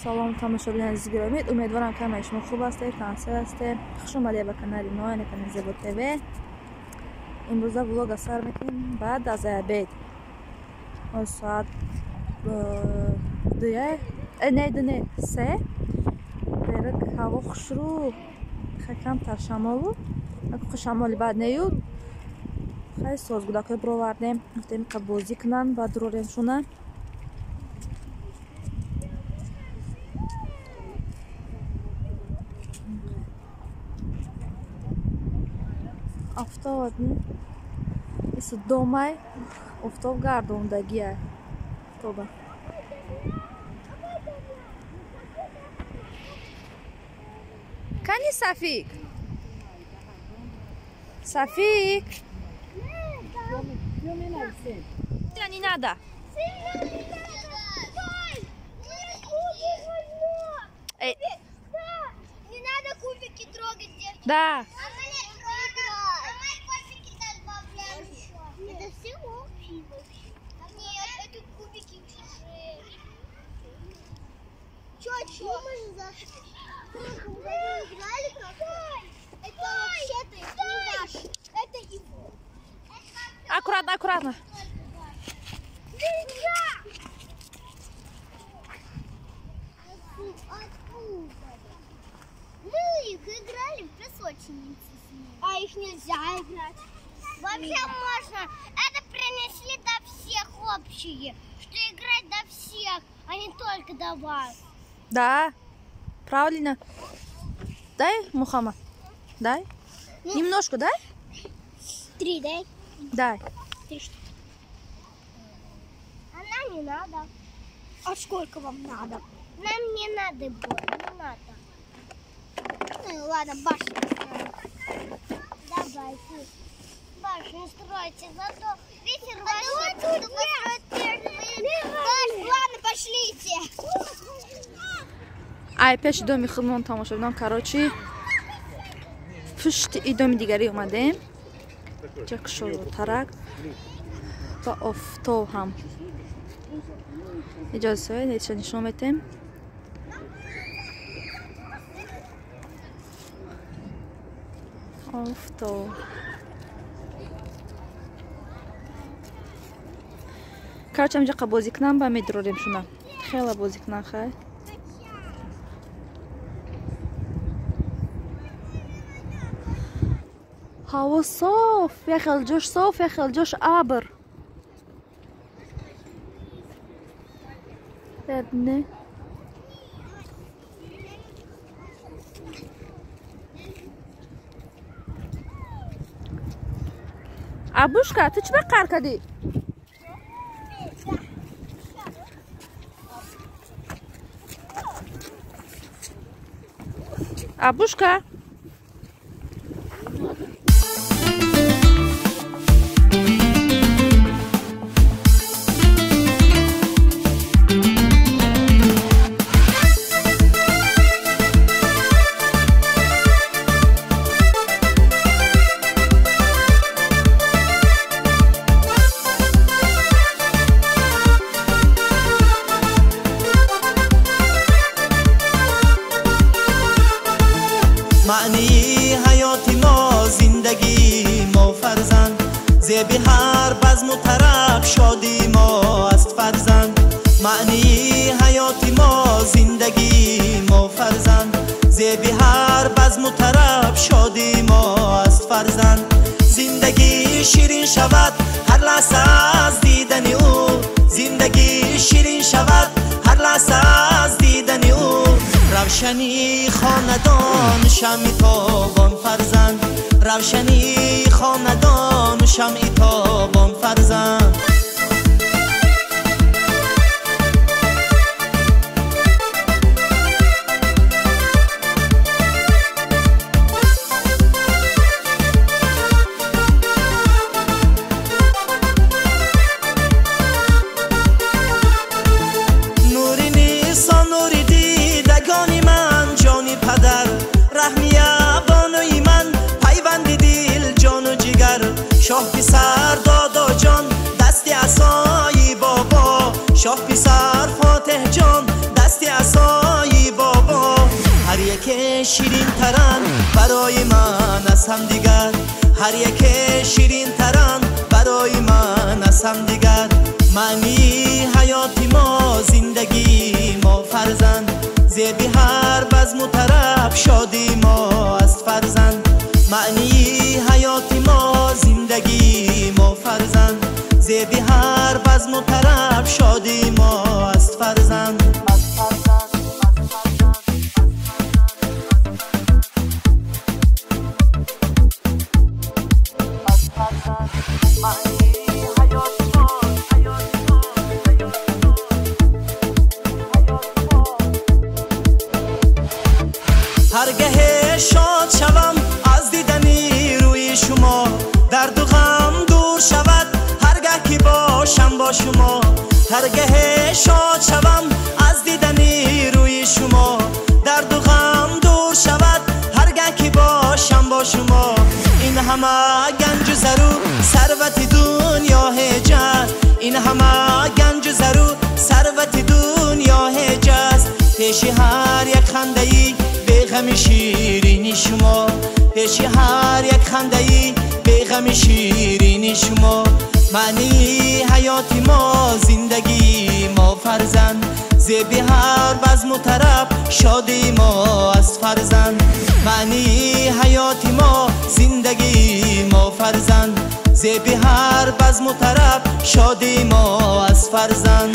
Салом, тамошобинони азиз гиромӣ. Умедворам, ки ҳамаи шумо хуб ҳастед, тансиҳат ҳастед. Хуш омадед ба канали мо, яъне канали Зебо ТВ. Имрӯза влога сар мекунем баъд аз обед. Соат дуя, не, ду не, се. Берак ҳаво хушрӯ, хай камтар шамолу, шамоли баъд нею. Хай созгудакҳо бировардем, гуфтем ка бозӣ кунанд, баъд дурорем шуна. Офтоб ису домай, офтоб гардондагия. Офтоба. Кани Сафик? Сафик? Не надо. Эй. Не надо кубики трогать, девочки. Да. Это все общие вообще. Нет, это кубики чужие. Чё, чё? Мы же за... играли как-то. Это вообще-то не наш. Это его. Аккуратно, аккуратно. Откуда? Мы их играли в песочнице с ними. А их нельзя играть. Вообще можно. Это принесли до всех общие. Что играть до всех, а не только до вас. Да, правильно. Дай, Мухаммад. Дай. Ну, немножко дай. Три дай. Дай. Три штуки. А нам не надо. А сколько вам надо? Нам не надо больше, не надо. Ну ладно, башню строим. Давайте. Башню стройте, зато ветер вас оттуда построит первый. Ладно, пошлите. Ай, пеши доми худмон тамошобинон, короче, пушти и доми дигари омадем. Ҷа кушодтарак ва офтоб ҳам. Иҷоза соед, ҳеча нишон метем. Офтоб. Короче, ҳамҷа бозӣ кунам, ба медурорем шуна. Хела бозӣ кунам, хай. Ҳаво соф, як хел ҷош соф, як хел ҷош абр. Не. Абушка, ту чӣ ба қар кардӣ? Абушка? Маънии ҳаёти мо зиндагии мо фарзанд, зеби ҳар базму тараб шодии мо аст фарзанд. Маънии ҳаёти мо зиндагии мо фарзанд, зеби ҳар базму тараб шодии мо аст фарзанд. Зиндагӣ ширин шавад ҳар лаҳза аз дидани ӯ, зиндагӣ ширин шавад ҳар лаҳза аз дидани ӯ. Равшании хонадон шамъи тобон фарзанд, равшании хонадон шамъи тобон фарзанд. Нури нисон нури дидагони ман ҷони падар, раҳмия бонуи ман пайванди дил ҷону ҷигар. Шоҳ писар додоҷон дасти асои бобо, шоҳ писар Фотеҳ ҷон дасти асои Яке ширинтаранд барои ман аз ҳамдигар, ҳар яке ширинтаранд барои ман аз ҳамдигар. Маънии ҳаёти мо, зиндагии мо фарзанд, зеби ҳар базму тараб шодии мо аст фарзанд. Маънии ҳаёти мо, зиндагии мо фарзанд, зеби ҳар базму тараб шодии мо аст фарзанд. Ҳаргаҳе шод шавам аз дидани рӯи шумо, дарду ғам дур шавад ҳаргаҳ ки бошам бо шумо. Ҳаргаҳе шод шавам аз дидани рӯи шумо, дарду ғам дур шавад ҳаргаҳ ки бошам бо шумо. Ин ҳама ганҷу зару сарвати дунё ҳеҷ аст, ин ҳама ганҷу зару сарвати дунё ҳеҷ аст. Пеши ҳар як хандаи беғами ширини шумо, пеши ҳар як хандаи беғами ширини шумо. Маънии ҳаёти мо, зиндагии мо фарзанд, зеби ҳар базму тараб шодии мо аст фарзанд. Маънии ҳаёти мо, зиндагии мо фарзанд, зеби ҳар базму тараб шодии мо аст фарзанд.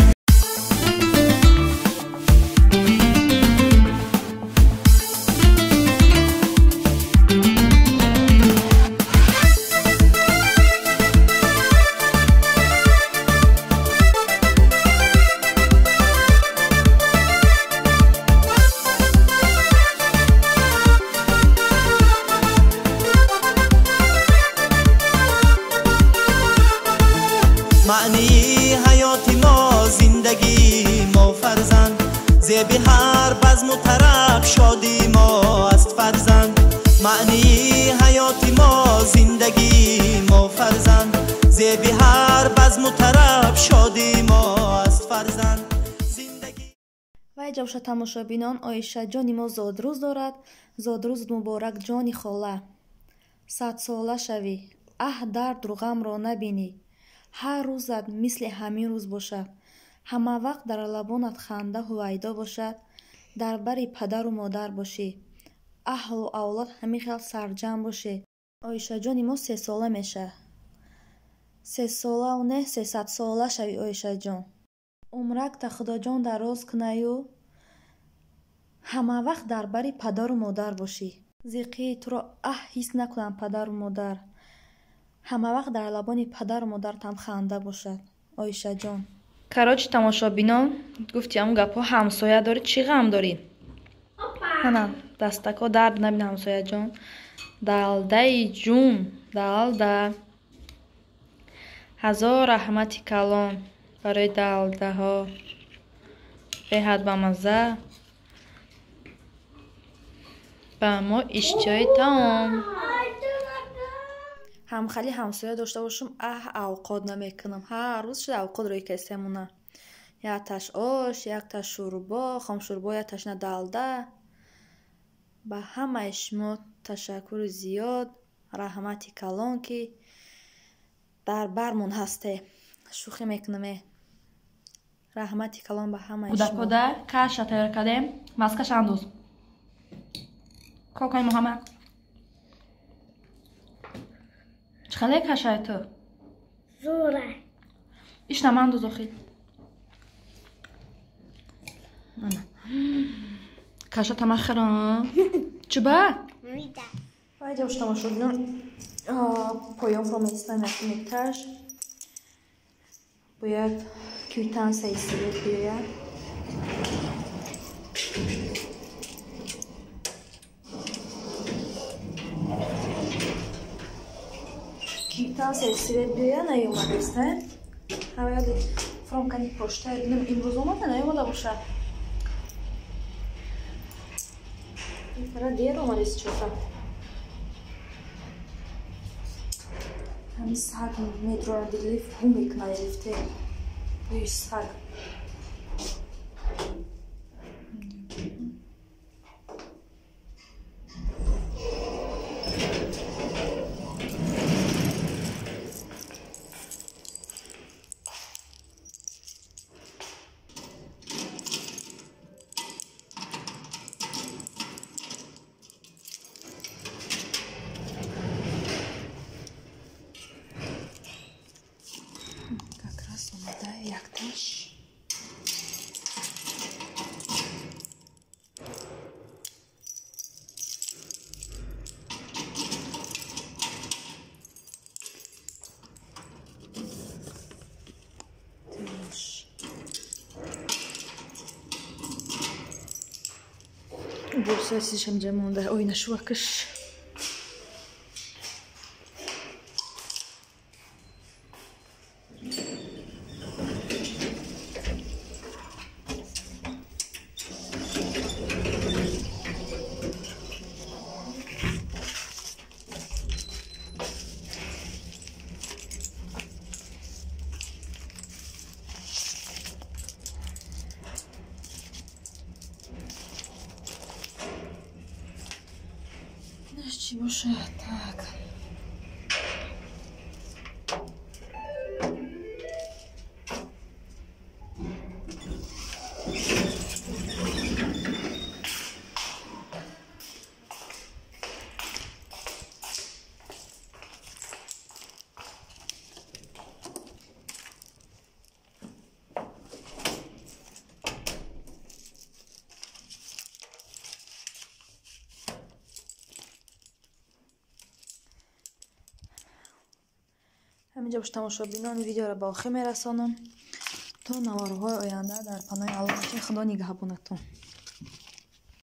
Маънии ҳаёти мо, зиндагии мо фарзанд, зеби ҳар базму тараб шодии мо аст фарзанд. Маънии ҳаёти мо, зиндагии мо фарзанд, зеби ҳар базму тараб шодии мо аст фарзанд. Вай ҷавша тамошобинон, Оишаҷони мо зодрӯз дорад. Зодрӯзат муборак, ҷони хола. Садсола шавӣ, аҳ дарду ғамро набинӣ. Ҳар рӯзат мисли ҳамин рӯз бошад. Ҳама вақт дар лабонат ханда ҳувайдо бошад. Дар бари падару модар бошӣ. Аҳлу авлод ҳамин хел сарҷамъ бошӣ. Оишаҷони мо сесола мешавад. Сесолау не, сесадсола шавӣ, Оишаҷон. Умракта Худоҷон дароз кунаю ҳама вақт дар бари падару модар бошӣ. Зиқии туро аҳ ҳис накунанд падару модар. Ҳама вақт дар лабони падару модаратам ханда бошад, Оишаҷон. Короче, тамошобинон, гуфти ҳамун гапҳо, ҳамсоя дорӣ, чӣ ғам дорӣ? Ана, дастако дард набин, ҳамсояҷон. Далдаи ҷун, далда. Ҳазор раҳмати калон барои далдаҳо. Беҳад бамазза. Ба мо иштиҳои таом. Ҳамхали ҳамсоя дошта бошам, аҳ авқот намекунам. Ҳар рӯз шуда авқот рӯи касемона. Якташ ош, якташ шӯрбо, хомшӯрбо, якташ на далда. Ба ҳамаи шумо ташаккури зиёд, раҳмати калон, ки дар бармон ҳасте. Шӯхӣ мекунаме. Раҳмати калон ба ҳамаи шумо. Куда каша тайёр кардем, маскаша андоз. Кокай Муҳаммад. Чӣ хеле кашай ту? Зура. Иш намандоз охи. Каша тамахирам. Чуба? Мида. Вай ҷавш тамошобинон, поён фроместан метаж. Бояд квитансияи свет биёяд. Квитансияи свет биёяд, наёмадааст, не? Ҳаваяд фромкани почта бинам имрӯз омада, наёмада бошад. Ин дер омадааст чота. Ҳамин саг метрора лифт гум мекунад, лифте. Бӯи саг. Либоса сишам ҷа монда, оинашувакаш. Чӣ бошад? Так. Ҳаминҷо бош, тамошобинон, видеоро ба охир мерасонам. То наворҳои оянда дар паноҳи Аллоҳ бошед. Худо нигаҳбонатон.